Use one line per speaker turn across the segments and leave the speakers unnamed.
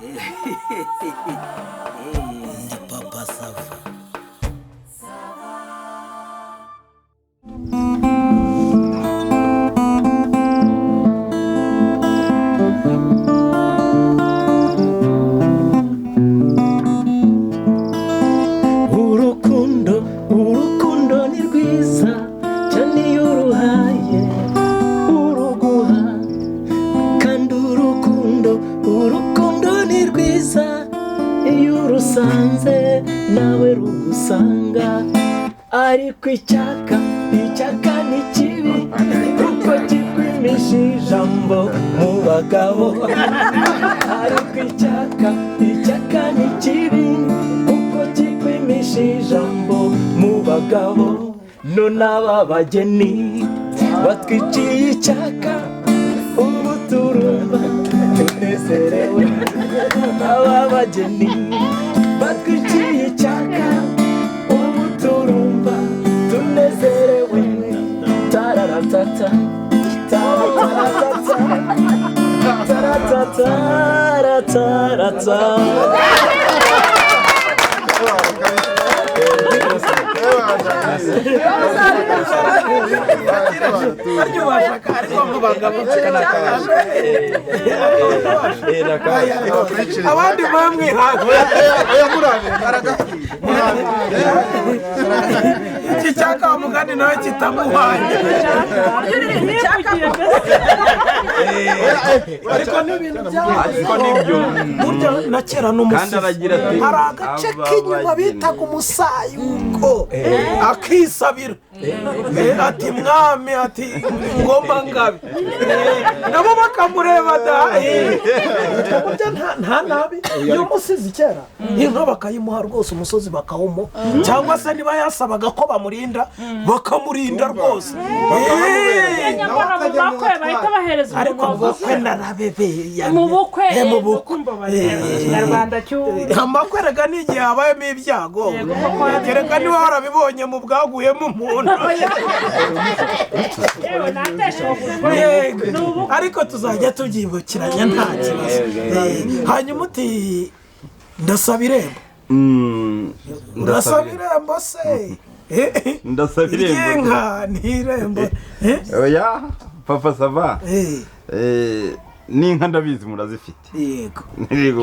Ndi Papa Sava. Urukundo, urukundo ni rwiza cyane iyo uruhaye uruguha, kandi urukundo, urukundo ni rwiza iyo urusanze nawe rugusanga. Ariko icyaka, icyaka ni kibi kuko kikwimisha ijambo mu bagabo. Ariko icyaka, icyaka ni kibi kuko kikwimisha ijambo mu bagabo. None aba bageni batwiciye icyaka, ubu turumva tunezerewe. Aba bageni batwiciye icyaka, ubu turumva tunezerewe. Tararatata, tararatata, taratataratarata.
Abandi bamwe iki cyaka mugani nawe kitamuhaye, ariko n'ibintu byabo burya na kera n'umusizi hari agace k'inyuma bitaga umusayuko, akisabira ati mwami, ati ngomba ngabe, nabo bakamureba da. Burya nta nabi iyo umusizi kera inka bakayimuha rwose, umusozi bakawumuha, cyangwa se niba yasabaga ko bamurinda bakamurinda rwose. Ariko mu bukwe narabebeye,
mu bukwe
mu bukwe amakwe rega n'igihe habayemo ibyago, kereka niba warabibonye mu bwaguyemo umuntu. Ariko tuzajya tubyibukiranya nta kibazo. Hanyuma uti ndasaba irembo. Ndasaba irembo se?
Ndasaba irembo
ry'inka ni irembo.
Oya Papa Sava, n'inka ndabizi murazifite.
Yego.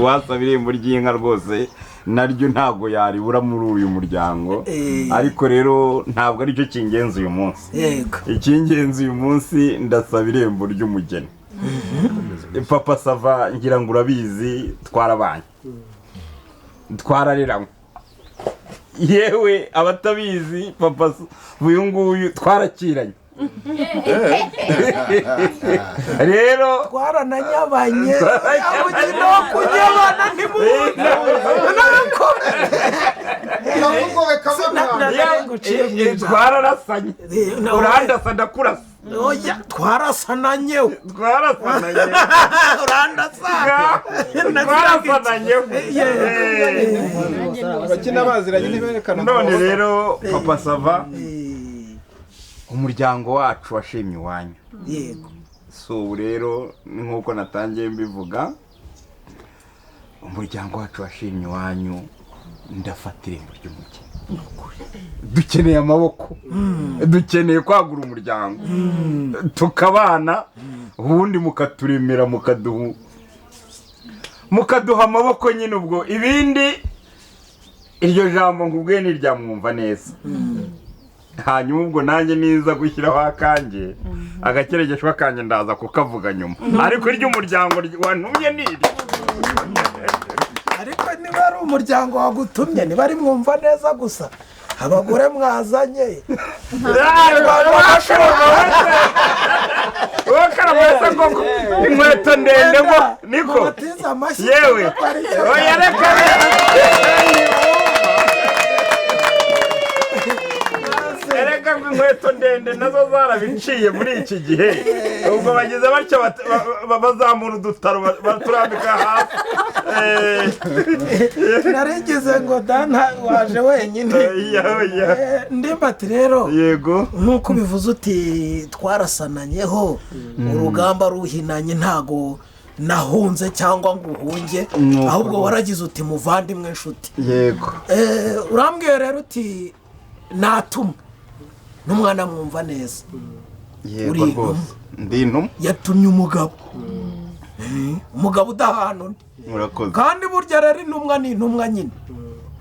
Wasaba irembo ry'inka rwose naryo ntabwo yaribura muri uyu muryango. Ariko rero ntabwo aricyo cy'ingenzi uyu munsi.
Yego.
Icy'ingenzi uyu munsi ndasaba irembo ry'umugeni. Papa Sava ngira ngo urabizi, twarabanye, twarareranywe, yewe abatabizi Papa uyu nguyu twarakiranye. Rero
twarananyabanye, umukino wo kunyabana ntimuwuzi.
Twararasanye, urandasa ndakurasa.
Oya twarasananye,
twarasananye,
urandasa
twarasananye.
Abakina baziranye ntiberekana.
None rero Papa Sava, umuryango wacu washimye iwanyu.
Yego.
So ubu rero nk'uko natangiye mbivuga, umuryango wacu washimye iwanyu, ndafata irembo ry'umugeni. Dukeneye amaboko, dukeneye kwagura umuryango, tukabana, ubundi mukaturemera, mukaduha amaboko nyine. Ubwo ibindi iryo jambo nkubwiye ntiryamwumva neza. Hanyuma ubwo nanjye niza gushyiraho akanjye, agakeregeshwa kanjye ndaza kukavuga nyuma, ariko iry'umuryango wantumye ni iri.
Ariko niba ari umuryango wagutumye, niba ari mwumva neza gusa, abagore mwazanye
inkweto ndende ngo niko yewe oya reka. Erega inkweto ndende nazo zarabiciye muri iki gihe, ubwo bageze batyo bazamura udutaro baturambika hasi.
Narigeze ngo dana waje wenyine. Ndimbati rero,
yego,
nkuko bivuze uti twarasananyeho, urugamba ruhinanye, ntago Nahunze cyangwa ngo uhunge, ahubwo waragize uti muvandimwe nshuti.
Yego.
Urambwiye rero uti natumwe n'umwana mwumva neza.
Yego rwose ndi intumwa.
Yatumye umugabo. Umugabo udahana undi.
Murakoze.
Kandi burya rero intumwa ni intumwa nyine.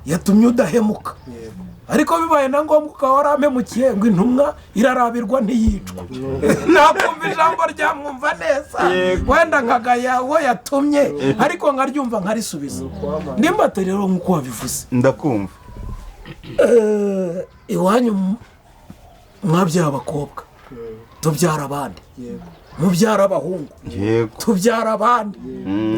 Yatumye udahemuka. Ariko bibaye na ngombwa ukaba warampemukiye ngo intumwa irarabirwa ntiyicwa. Nakumva ijambo ryamwumva neza. Wenda nkagaya uwo yatumye ariko nkaryumva nkarisubiza. Ndimbati rero nk'uko wabivuze.
Ndakumva.
Iwanyu mwabyaye abakobwa, tubyara abandi. Mubyara abahungu, tubyara abandi.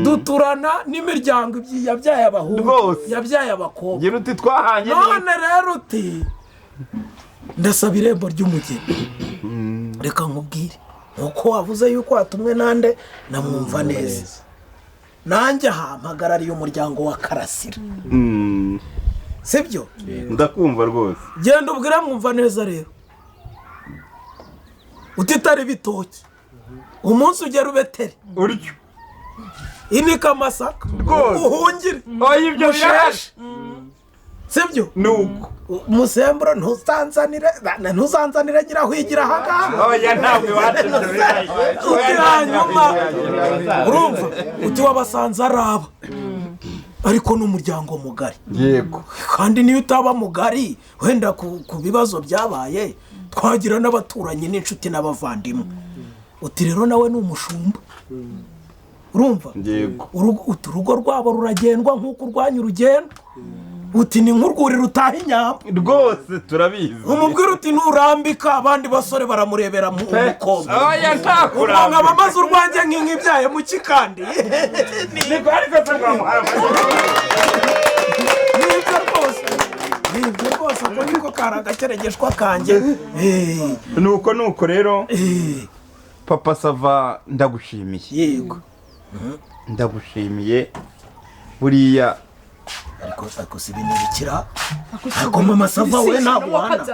Duturana n'imiryango yabyaye abahungu, yabyaye abakobwa.
Ngira uti twahanye.
None rero uti ndasaba irembo ry'umugeni. Reka nkubwire nkuko wavuze yuko watumwe nande namwumva neza. Nanjye ahampagarariye umuryango wa Karasira. Sibyo?
Ndakumva rwose.
Genda ubwire mwumva neza rero. Utitari bitoki. Umunsi ugera ubetere
uryo
inika amasaka uhungire.
Oya ibyo birahashe.
Sibyo?
Nuko
musemburo ntuzanzanire nyirahwigira ahangaha.
Oya ntabwo iwacu.
Uti hanyuma urumva uti wabasanze araba ariko n'umuryango mugari.
Yego.
Kandi niyo utaba mugari wenda ku bibazo byabaye twagira n'abaturanyi n'inshuti n'abavandimwe. Uti rero nawe ni umushumba. Urumva?
Yego.
Urugo rwabo ruragendwa nk'uko urwanyu rugenda. Uti ni nk'urwuri rutaha inyama.
Rwose turabizi.
Umubwira uti nturambika abandi basore baramurebera mu mukobwa.
Oya ntakurambika.
Nkaba maze urwanjye nk'ibyaye mu kikandi.
Niko ariko se rwamuhara.
Nibyo rwose. Nibyo rwose ko niko karagakeregeshwa kanjye.
Nuko rero. Papa Sava ndagushimiye.
Yego.
Ndagushimiye buriya
ariko si binibikira. Ariko mama Sava we ntabwo wana.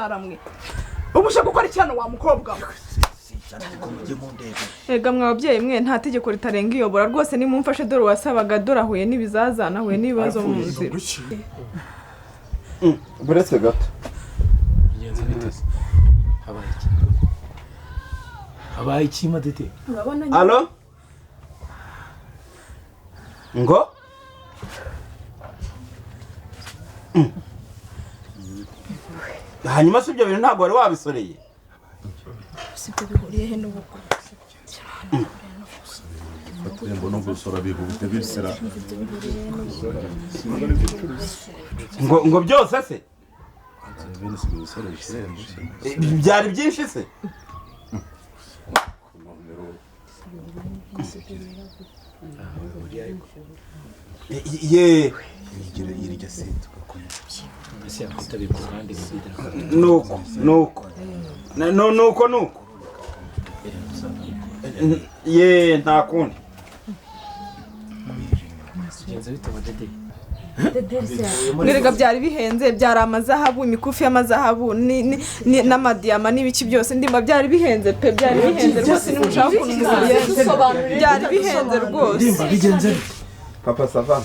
Ubusha gukora icyano wa mukobwa.
Ega mwa babyeyi mwe nta tegeko ritarenga iyobora rwose nimumfashe dore wasabaga dore ahuye n'ibizazana ahuye n'ibibazo mu nzira.
Buretse gato.
Bigenze bite? Habaye iki? Habaye iki madede?
Allo? Ngo? Hanyuma si ibyo bintu ntabwo wari wabisoreye.
Sibyo bihuriye he n'ubukwe?
Ngo byose se? Byari byinshi se? Ye nuko nuko nuko nuko ye nta kundi.
Ngerega byari bihenze byari amazahabu imikufi y'amazahabu n'amadiyama n'ibiki byose ndimba byari bihenze pe byari bihenze rwose nimushaka ukuntu mubigenza byari bihenze rwose.
Ndimba bigenze bite?
Papa Sava,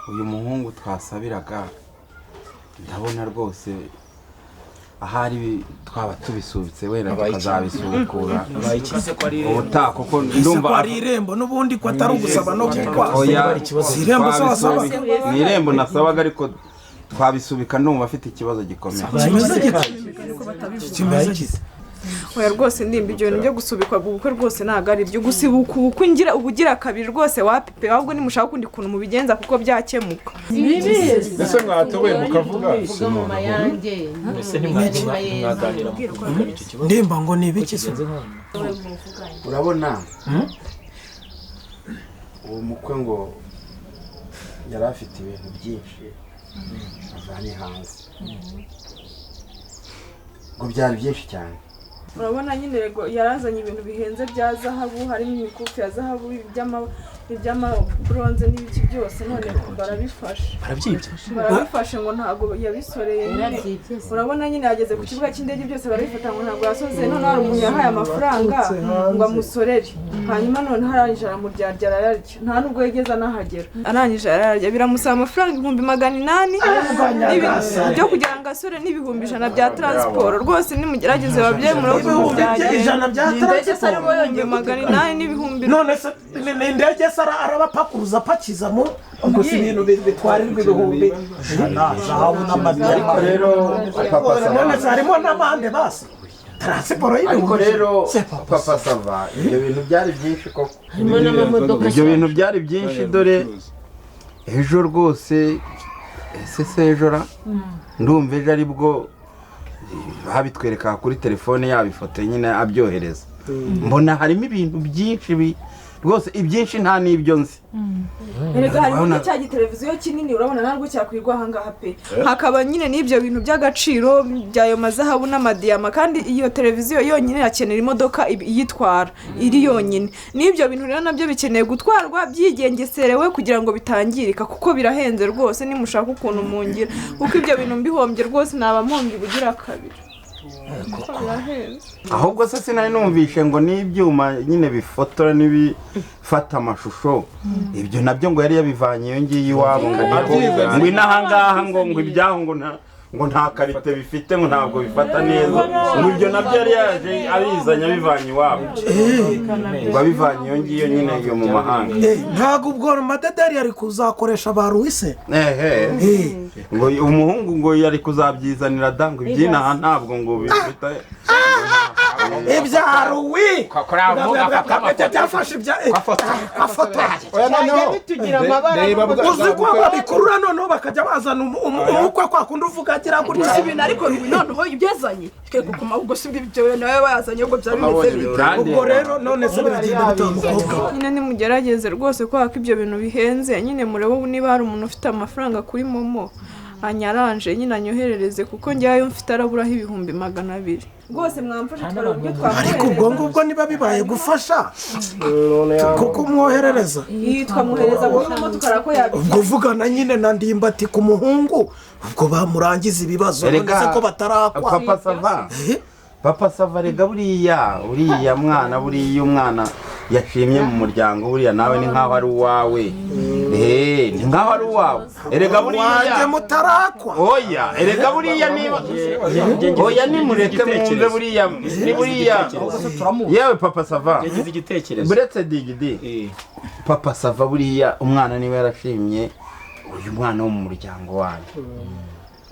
uyu muhungu twasabiraga ndabona rwose ahari twaba tubisubitse wenda tukazabisubukura ubutaha kuko ndumva
ari irembo n'ubundi ko atari ugusaba no gukwa.
Oya
irembo sabaga
ni irembo nasabaga ariko twabisubika ndumva afite ikibazo gikomeye.
Oya rwose ndimba ibyo bintu byo gusubikwa ubukwe rwose ntago ari ibyo gusibuka ubukwe ngira ubugira kabiri rwose wapipe ahubwo nimushaka ukundi kuntu mubigenza kuko byakemuka.
Ese mwatowe mukavuga
ndimba ngo ni ibiki se?
Urabona uwo mukwe ngo yari afite ibintu byinshi avanye hanze ngo byari byinshi cyane.
Urabona nyine rego yarazanye ibintu bihenze bya zahabu harimo imikufi ya zahabu Iby'amabronze n'ibiki byose none barabifashe.
Barabyibye.
Barabifashe ngo ntabwo yabisoreye nyine. Urabona nyine yageze ku kibuga cy'indege byose barabifata ngo ntabwo yasoze, none hari umuntu yahaye amafaranga ngo amusorere, hanyuma none arangije aramuryarya arayarya, nta nubwo yigeze anahagera, arangije arayarya, biramusaba amafaranga 800,000 byo kugira ngo asore n'100,000 bya transport. Rwose nimugerageze babyemure ko
100,000 bya transport,
800 n'ibihumbi.
None se ni indege se arabapakuruza apakiza mu gusa ibintu bitwarirwa 100,000
zahabu n'amadiyama.
Ariko rero papa sava,
none se harimo n'amande basi transport
ariko
y'ibihumbi.
Rero papa sava, ibyo bintu byari byinshi koko,
harimo n'amamodoka.
Ibyo bintu byari byinshi. Dore ejo rwose, ese se ejo ra ndumva ejo aribwo babitwereka kuri telefone yabo ifoto nyine abyohereza, mbona harimo ibintu byinshi rwose, ibyinshi nta n'ibyo nzi.
Erega harimo cya giteleviziyo kinini urabona ntabwo cyakwirwa aha ngaha pe, hakaba nyine n'ibyo bintu by'agaciro by'ayo mazahabu n'amadiyama, kandi iyo televiziyo yonyine irakenera imodoka iyitwara iri yonyine, n'ibyo bintu rero nabyo bikeneye gutwarwa byigengeserewe kugira ngo bitangirika, kuko birahenze rwose. Nimushaka ukuntu mungira, kuko ibyo bintu mbihombye rwose naba mpombye ubugira kabiri.
Ahubwo se sinari numvishe ngo n'ibyuma nyine bifotora n'ibifata amashusho, ibyo nabyo ngo yari yabivanye iyo ngiye iwabo, ngo inahangaha ngo ibyaho ngo nta karite bifite, ngo ntabwo bifata neza, ngo ibyo nabyo yari yaje abizanye abivanye iwabo, ngo abivanye iyo ngiyo nyine iyo mu mahanga.
Ntabwo ubwo Madederi yari kuzakoresha ba Ruwise,
ngo umuhungu ngo yari kuzabyizanira da, ngo ibyinaha ntabwo ngo bifite
ibya Ruwi byafashe ibya afotora, uzi ko babikurura noneho bakajya bazana umukwe kwa kundi uvuga agira gutya
ibintu. Ariko Ruwi noneho ibyazanye twe kukuma ubwo si ibyo nawe bayazanye ubwo byari bimeze bite?
Ubwo rero none se biragenda bite mukobwa?
Nyine nimugerageze rwose kubera ko ibyo bintu bihenze nyine, murebe niba hari umuntu ufite amafaranga kuri momo anyaranje nyine anyoherereze, kuko njyayo mfite araburaho 200,000 rwose. Mwamfasha twara ubwo twakoherereza.
Ariko ubwo ngubwo niba bibaye gufasha kuko umwoherereza
twamwohereza kuri momo tukara ko yabi,
ubwo vugana nyine na Ndimbati ku muhungu, ubwo bamurangiza ibibazo none ko batarakwa.
Papa sava, papa sava, rega buriya uriya mwana, buriya umwana yashimye mu muryango, buriya nawe ni nkaho ari uwawe, ni nkaho ari uwawe. Erega buriya
wanjye mutarakwa.
Oya, erega buriya niba oya nimureke mwumve buriya ni buriya. Yewe papa sava,
yagize igitekerezo
buretse digidi. Papa sava, buriya umwana niba yarashimye uyu mwana wo mu muryango wanyu,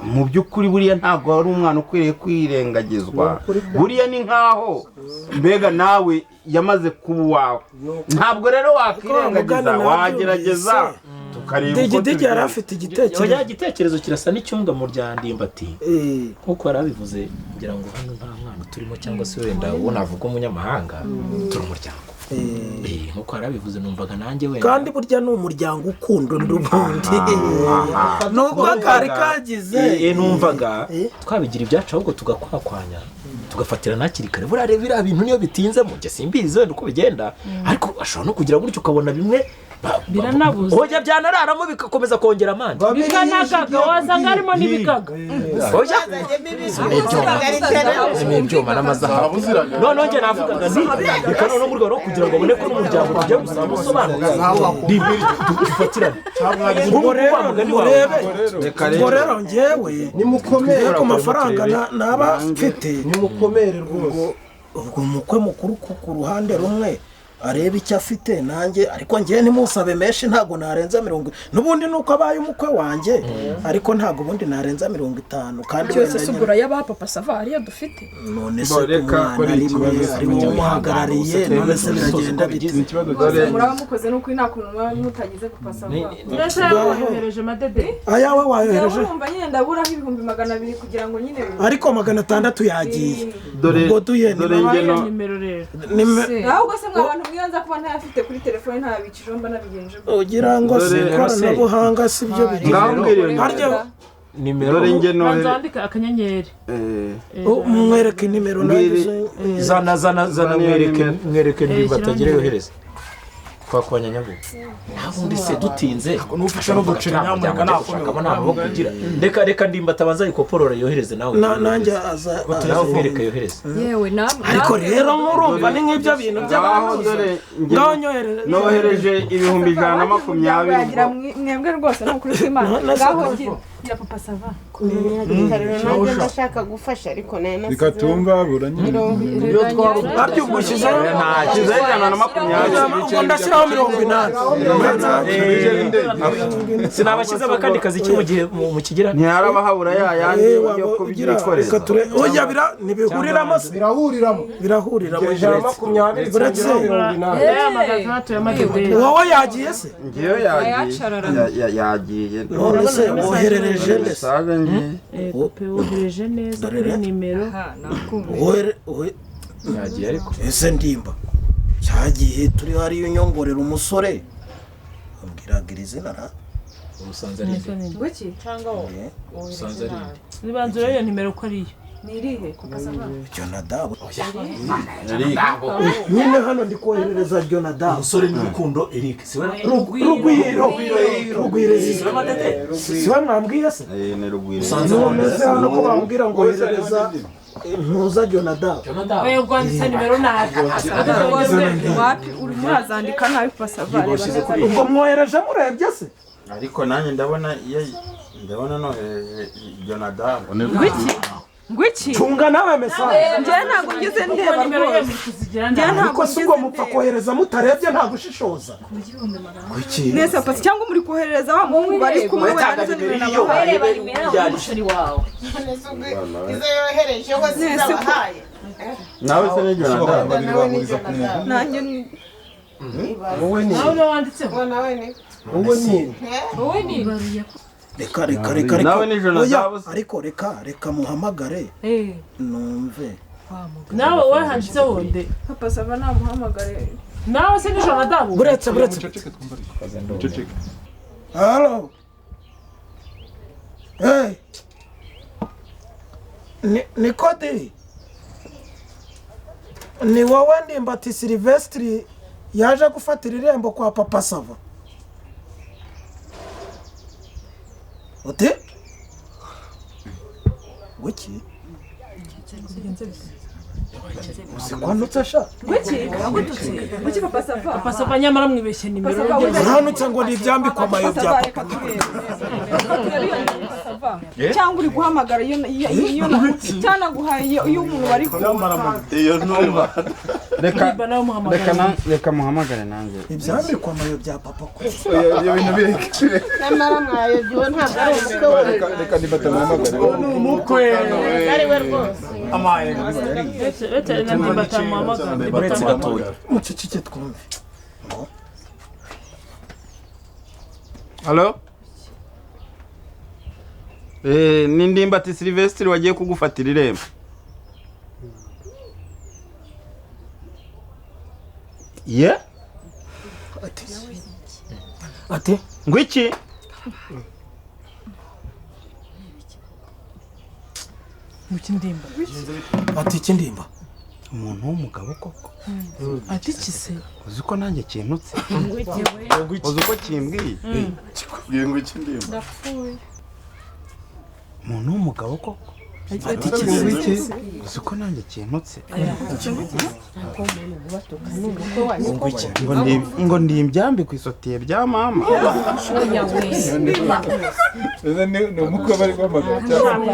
mu by'ukuri buriya ntabwo ari umwana ukwiriye kwirengagizwa, buriya ni nkaho mbega nawe yamaze kuba uwawe, ntabwo rero wakwirengagiza, wagerageza tukareba uko
Digidi yari afite igitekerezo.
Igitekerezo kirasa n'icyunga mu rya Ndimbati, nkuko yarabivuze, ngira ngo hano nta mwana turimo cyangwa se wenda uwo navuga umunyamahanga, turi umuryango. Nkuko yarabivuze numvaga nanjye wenda,
kandi burya ni umuryango ukunda undi ubundi nubwo kari kagize,
numvaga twabigira ibyacu ahubwo tugakwakwanya tugafatira nakiri kare. Buriya rero biriya bintu niyo bitinzemo njye simbizi wenda uko bigenda, ariko ashobora no kugira gutyo ukabona bimwe
biranabuze,
oya byanararamo bikakomeza kongera amande,
bikanagaga wasanga harimo n'ibigaga.
Oya n'ibyuma n'amazahabu. Noneho njye navugaga nti reka noneho mu rwego rwo kugira ngo abone ko n'umuryango tujya gusaba usobanutse dufatirane.
Ubwo rero njyewe nimukomere ku mafaranga naba mfite,
nimukomere rwose.
Ubwo umukwe mukuru ku ruhande rumwe arebe icyo afite nanjye, ariko ngiye ntimusabe menshi, ntabwo narenza 50, n'ubundi nuko abaye umukwe wanjye, ariko ntabwo ubundi narenza 50. Kandi
cyose sugura y'aba papa sava ariyo dufite
none se umwana ari mwe umuhagarariye, none se biragenda bite?
Muraba mukoze nuko nta kuntu mutagize papa sava.
Mbese wayohereje Madede?
Ayawe wayohereje?
Urumva nyine ndaburaho 200,000 kugira ngo nyine,
ariko 600 yagiye.
Dore
nimero rero,
ahubwo se mwa nza kuba ntayafite kuri telefone ntabikije mba nabigenje
ugira ngo si ikoranabuhanga si byo bigira.
Nimero
banzandika akanyenyeri,
mwereke nimero
zana zana zana, mwereke mwereke Ndimbati agere yohereza. Kwa Nyanyabu. Ntabundi se dutinze.
Nufasha no gucira nyamuneka
nakomeka ntabwo kugira. Reka ndimba tabanza ikoporora yohereze nawe.
Nanjye aza
nawe mwereka yohereze.
Yewe nawe.
Ariko rero murumva ni nk'ibyo bintu by'abantu.
Nohereje 120.
Mwebwe rwose ni ukuri kw'Imana. Ngaho gira papa sava.
Nanjye ndashaka gufasha ariko nayo nasize.
Bikatumva buranye.
Aryo ugushize
nta 120.
Ubwo ndashyiraho 80.
Sinabashyize abakandi kazi cyo mu gihe mu kigira.
Ntiyarabahabura ya yandi yo kubyikoreza.
Oya bira nibihuriramo
birahuriramo.
Birahuriramo
120
buretse. Wowe yagiye se?
Ngiyo yagiye. Yagiye.
None se woherereje nde?
Wohereje neza kuri nimero.
Yagiye ariko.
Ese ndimba. Cyagiye turi hariyo nyongorera umusore. Ambwiragira izina ra.
Ubusanze ari nde?
Ngwiki
cyangwa wowe.
Ubusanze ari nde?
Nibanzura iyo nimero ko ariyo.
Ni irihe papa sava?
Jonadabu. Nyine hano ndi koherereza Jonadabu.
Umusore n'urukundo Eric. Siwe
Rugwiro. Rugwiro. Siwe mwambwiye se?
Ni Rugwiro.
None se hano ko bambwira ngo oherereza ntuza Jonadabu.
Oya rwanditse nimero nabi.
Wapi uri murazandika nabi papa sava.
Ubwo mwohereje murebye se?
Ariko nanjye ndabona ndabona nohereje Jonadabu.
Ngwiki? Ngwiki?
Tunga nawe message.
Njye ntabwo ngeze ndeba rwose. Njye ntabwo
ngeze. Ubwo mupfa kohereza mutarebye nta gushishoza.
Kuki?
Nese pasi cyangwa muri koherereza wa muhungu bari kumwe we nimero nabahaye.
Izo yohereje ho zizabahaye.
Nawe se ni Jonadabu.
Nanjye ni
wowe ni.
Nawe wanditseho.
Nawe ni.
Wowe ni.
Wowe ni.
Reka reka reka reka. Oya ariko reka muhamagare. Numve.
Nawe wowe handitseho nde?
Papa sava namuhamagare.
Nawe se ni Jonadabu.
Buretse. Hello. Hey. Ni Kodi. Ni wowe Ndimbati Silvestri yaje gufatira irembo kwa papa sava. Ute? Wiki? Usikwanutse sha?
Wiki? Wiki papa sava.
Papa sava nyamara mwibeshye nimero.
Uranutse ngo ni ibyambikwa amayo bya papa.
Cyangwa uri guhamagara iyo cyana guhaye iyo umuntu bari kumva.
Iyo ntumva. Reka muhamagare nanjye.
Ibyambikwa amayo bya papa ko.
Oya ibyo bintu bireke.
Nyamara mwayobye ntabwo ari umukwe we.
Reka ndibata muhamagare.
Ni umukwe.
Ari we rwose.
Amaye.
Bete na ndibata muhamagare.
Buretse gatoya.
Muceceke twumve.
Hello? Ni Ndimbati Silvestri wagiye kugufatira irembo. Ye?
Ati
ngwiki?
Ngwiki ndimba.
Ati iki ndimba?
Umuntu w'umugabo koko.
Ati iki se?
Uzi ko nanjye kintutse. Uzi uko kimbwiye?
Kikubwiye ngo iki ndimba?
Ndapfuye.
Umuntu w'umugabo koko.
Ati iki se?
Uzi ko nanjye kintutse. Ngo ndi ibyambi ku isotiye bya mama.
Ni umukwe bari guhamagara cyangwa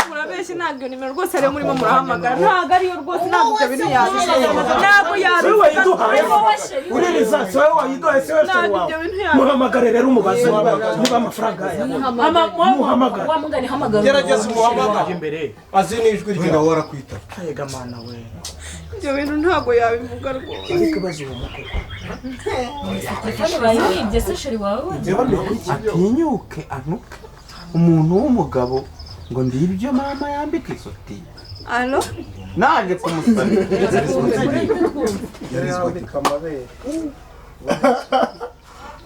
murabeshye ntabwo nimero rwose ariyo murimo murahamagara ntabwo ariyo rwose ntabwo ibyo bintu yabishobora ntabwo
yabishobora uririza si wowe wayiduhaye si wowe sheri wawe muhamagare rero umubaze niba amafaranga yayabonye muhamagare
gerageza umuhamagare imbere azi n'ijwi ryawe warakwita
yega mana we
ibyo bintu ntabwo yabivuga rwose
ariko ibaze uwo mukwe
telefone bayibye se sheri wawe
atinyuke anuke umuntu w'umugabo ngo ndi ibyo mama yambika isutiye.
Allo?
Naje kumusabira.
Yarambika amabere.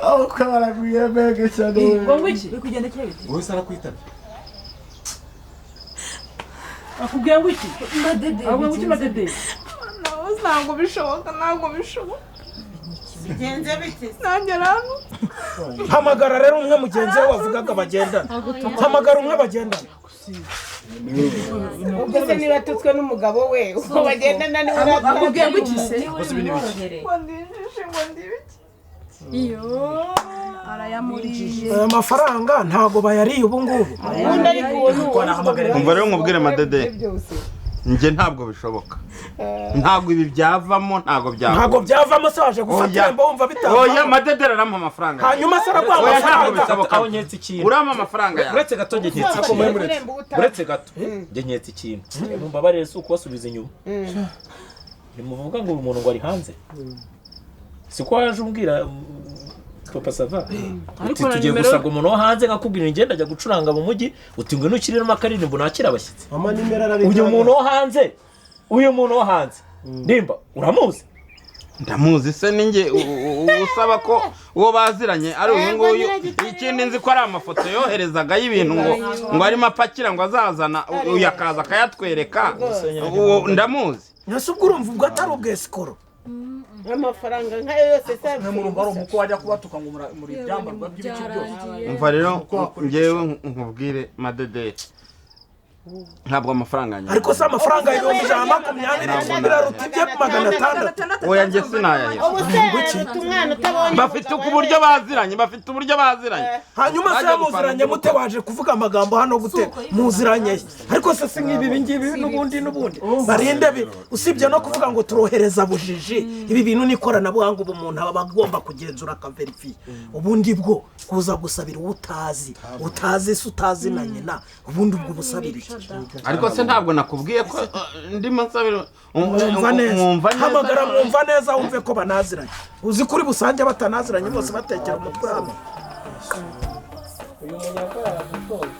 Aho karagwiye mbega cyane.
Ngo ngwiki? Uri kugenda kera bite?
Wowe sarakwitavye.
Akubwiye ngo iki?
Madede.
Akubwiye ngo iki madede?
Ntabwo bishoboka, ntabwo bishoboka.
Bigenze bite?
Nanjye rano.
Hamagara rero umwe mugenzi we wavugaga bagendana. Hamagara umwe bagendana.
Ubwo se niba atutswe n'umugabo we uko bagendana niwe
Akubwiye ngo iki se?
Ngo ndinjije, ngo ndibiki. Iyo arayamuriye.
Aya mafaranga ntabwo bayariye ubu ngubu.
Ubundi ariko uwo ni uwo.
Umva rero nkubwire Madede, njye ntabwo bishoboka, ntabwo ibi byavamo, ntabwo byavamo.
Ntabwo byavamo se waje gufata
Oya.
irembo wumva bitavamo?
Oya, Madede arampa amafaranga.
Hanyuma se araguha
Oya, ntabwo
amafaranga?
bishoboka.
Aho nketse ikintu.
Urampa amafaranga yawe.
Uretse gato njye nketse ikintu. Uretse gato njye nketse ikintu. Mumbabarire si ukubasubiza inyuma. Ntimuvuga ngo uyu muntu ngo ari hanze. Siko waje umbwira Papa Sava uti
na
tugiye
nimero-
gusabwa umuntu wo hanze nkakubwira ngenda ajya gucuranga mu mujyi, uti ngwino ukiriremo akaririmbo nakira abashyitsi.
Mama nimero arabigaragaza.
Uyu muntu wo hanze, uyu muntu wo hanze Ndimba uramuzi?
Ndamuzi se ninjye usaba ko uwo baziranye ari uyu nguyu. Ikindi nzi ko ari amafoto yoherezaga y'ibintu ngo arimo apakira ngo azazana, uyu akaza akayatwereka. Uwo ndamuzi.
Ese ubwo urumva ubwo atari ubwesikoro?
Amafaranga nkayo yose se
Murumva ari umuko wajya kubatuka ngo muri ibyambarwa by'ibiki byose.
Umva rero njyewe nkubwire Madede, ntabwo amafaranga yanjye.
Ariko se amafaranga 120,000 biraruta ibye 600?
Oya, njye sinayahera.
Ubu se araruta umwana utabonye.
Bafite uburyo baziranye, bafite uburyo baziranye.
Hanyuma se
Bajya
muziranye
gupanga.
mute? Waje kuvuga amagambo hano gute? Muziranye he? Ariko se si nk'ibi ngibi n'ubundi barinde usibye no kuvuga ngo turohereza bujiji, ibi bintu ni ikoranabuhanga, ubu umuntu aba agomba kugenzura akaverifiya. Ubundi bwo kuza gusabira uwo utazi, utazi se utazi na nyina, ubundi ubwo busabira iki?
Ariko se ntabwo nakubwiye ko ndimo nsabira
Mwumva neza.
Mwumva neza.
Hamagara Mwumva neza wumve ko banaziranye. Uzi kuri busange batanaziranye bose batekera umutwe hamwe.
Uyu munyakara aradutoye.